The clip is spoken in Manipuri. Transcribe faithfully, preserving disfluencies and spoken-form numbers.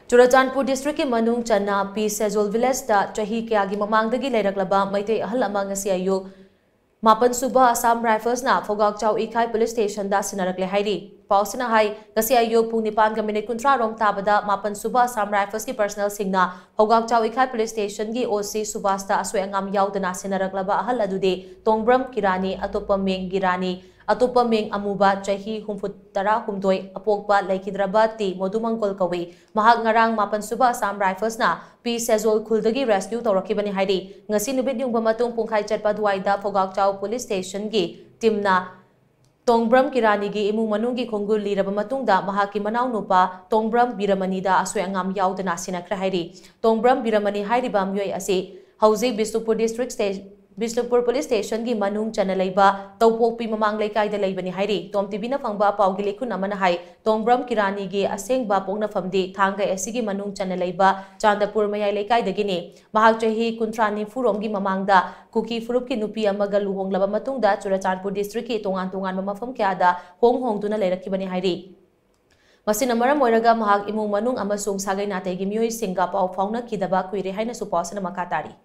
ꯆꯨꯔꯆꯥꯟꯄꯨꯔ districtꯀꯤ ꯃꯅꯨꯡ ꯆꯟꯅ P Schedule villageꯇ ꯆꯍꯤ ꯀꯌꯥꯒꯤ ꯃꯃꯥꯡꯗꯒꯤ ꯂꯩꯔꯛꯂꯕ ꯃꯩꯇꯩ ꯑꯍꯜ ꯑꯃ ꯉꯁꯤ ꯑꯌꯨꯛ ꯃꯥꯄꯟ ꯁꯨꯕ Assam Riflesꯅ ꯐꯧꯒꯥꯛꯆꯥꯎ ꯏꯈꯥꯏ police stationꯗ ꯁꯤꯟꯅꯔꯛꯂꯦ ꯍꯥꯏꯔꯤ꯫ ꯄꯥꯎꯁꯤꯅ ꯍꯥꯏ, ꯉꯁꯤ ꯑꯌꯨꯛ ꯄꯨꯡ ꯅꯤꯄꯥꯟꯒ minute ꯀꯨꯟꯊ꯭ꯔꯥ ꯔꯣꯝ ꯇꯥꯕꯗ ꯃꯥꯄꯟ ꯁꯨꯕ Assam Riflesꯀꯤ personnelꯁꯤꯡꯅ ꯐꯧꯒꯥꯛꯆꯥꯎ ꯏꯈꯥꯏ police stationꯒꯤ OC ꯁꯨꯕꯥꯁꯇ ꯑꯁꯣꯏ ꯑꯉꯥꯝ ꯌꯥꯎꯗꯅ ꯁꯤꯟꯅꯔꯛꯂꯕ ꯑꯍꯜ ꯑꯗꯨꯗꯤ ꯇꯣꯡꯕ꯭ꯔꯝ ꯀꯤꯔꯥꯅꯤ, ꯑꯇꯣꯞꯄ ꯃꯤꯡ ꯒꯤꯔꯥꯅꯤ, ꯑꯇꯣꯞꯄ ꯃꯤꯡ ꯑꯃꯨꯕ, ꯆꯍꯤ ꯍꯨꯝꯐꯨ ꯇꯔꯥꯍꯨꯝꯗꯣꯏ, ꯑꯄꯣꯛꯄ ꯂꯩꯈꯤꯗ꯭ꯔꯕ ꯇꯤ ꯃꯣꯗꯨꯃꯪꯒꯣꯜ ꯀꯧꯏ꯫ ꯃꯍꯥꯛ ꯉꯔꯥꯡ ꯃꯥꯄꯟ ꯁꯨꯕ Assam Riflesꯅ P Schedule ꯈꯨꯜꯗꯒꯤ rescue ꯇꯧꯔꯛꯈꯤꯕꯅꯤ ꯍꯥꯏꯔꯤ꯫ ꯉꯁꯤ ꯅꯨꯃꯤꯠ ꯌꯨꯡꯕ ꯃꯇꯨꯡ ꯄꯨꯡꯈꯥꯏ ꯆꯠꯄ ꯑꯗꯨꯋꯥꯏꯗ ꯐꯧꯒꯥꯛꯆꯥꯎ police stationꯒꯤ teamꯅ ꯇꯣꯡꯕ꯭ꯔꯝ ꯀꯤꯔꯥꯅꯤꯒꯤ ꯏꯃꯨꯡ ꯃꯅꯨꯡꯒꯤ ꯈꯣꯡꯒꯨꯜ ꯂꯤꯔꯕ ꯃꯇꯨꯡꯗ ꯃꯍꯥꯛꯀꯤ ꯃꯅꯥꯎꯅꯨꯄꯥ ꯇꯣꯡꯕ꯭ꯔꯝ ꯕꯤꯔꯃꯅꯤꯗ ꯑꯁꯣꯏ ꯑꯉꯥꯝ ꯌꯥꯎꯗꯅ ꯁꯤꯟꯅꯈ꯭ꯔꯦ ꯍꯥꯏꯔꯤ꯫ ꯇꯣꯡꯕ꯭ꯔꯝ ꯕꯤꯔꯃꯅꯤ ꯍꯥꯏꯔꯤꯕ ꯃꯤꯑꯣꯏ ꯑꯁꯤ ꯍꯧꯖꯤꯛ Bishnupur district station, Bishnupur police stationꯒꯤ ꯃꯅꯨꯡ ꯆꯟꯅ ꯂꯩꯕ ꯇꯧꯄꯣꯛꯄꯤ ꯃꯃꯥꯡ ꯂꯩꯀꯥꯏꯗ ꯂꯩꯕꯅꯤ ꯍꯥꯏꯔꯤ꯫ ꯇꯣꯝ ꯇꯤꯚꯤꯅ ꯐꯪꯕ ꯄꯥꯎꯒꯤ ꯂꯤꯈꯨꯟ ꯑꯃꯅ ꯍꯥꯏ, ꯇꯣꯡꯕ꯭ꯔꯝ ꯀꯤꯔꯥꯅꯤꯒꯤ ꯑꯁꯦꯡꯕ ꯄꯣꯛꯅꯐꯝꯗꯤ ꯊꯥꯡꯒ ꯑꯦꯁꯤꯒꯤ ꯃꯅꯨꯡ ꯆꯟꯅ ꯂꯩꯕ ꯆꯥꯟꯗꯄꯨꯔ ꯃꯌꯥꯏ ꯂꯩꯀꯥꯏꯗꯒꯤꯅꯤ꯫ ꯃꯍꯥꯛ ꯆꯍꯤ ꯀꯨꯟꯊ꯭ꯔꯥ ꯅꯤꯐꯨ ꯔꯣꯝꯒꯤ ꯃꯃꯥꯡꯗ ꯀꯨꯀꯤ ꯐꯨꯔꯨꯞꯀꯤ ꯅꯨꯄꯤ ꯑꯃꯒ ꯂꯨꯍꯣꯡꯂꯕ ꯃꯇꯨꯡꯗ ꯆꯨꯔꯆꯥꯟꯄꯨꯔ districtꯀꯤ ꯇꯣꯉꯥꯟ ꯇꯣꯉꯥꯟꯕ ꯃꯐꯝ ꯀꯌꯥꯗ ꯍꯣꯡ ꯍꯣꯡꯗꯨꯅ ꯂꯩꯔꯛꯈꯤꯕꯅꯤ ꯍꯥꯏꯔꯤ꯫ ꯃꯁꯤꯅ ꯃꯔꯝ ꯑꯣꯏꯔꯒ ꯃꯍꯥꯛ ꯏꯃꯨꯡ ꯃꯅꯨꯡ ꯑꯃꯁꯨꯡ ꯁꯥꯒꯩ ꯅꯥꯇꯩꯒꯤ ꯃꯤꯑꯣꯏꯁꯤꯡꯒ ꯄꯥꯎ ꯐꯥꯎꯅꯈꯤꯗꯕ ꯀꯨꯏꯔꯦ ꯍꯥꯏꯅꯁꯨ ꯄꯥꯎꯁꯤꯅ ꯃꯈꯥ ꯇꯥꯔꯤ꯫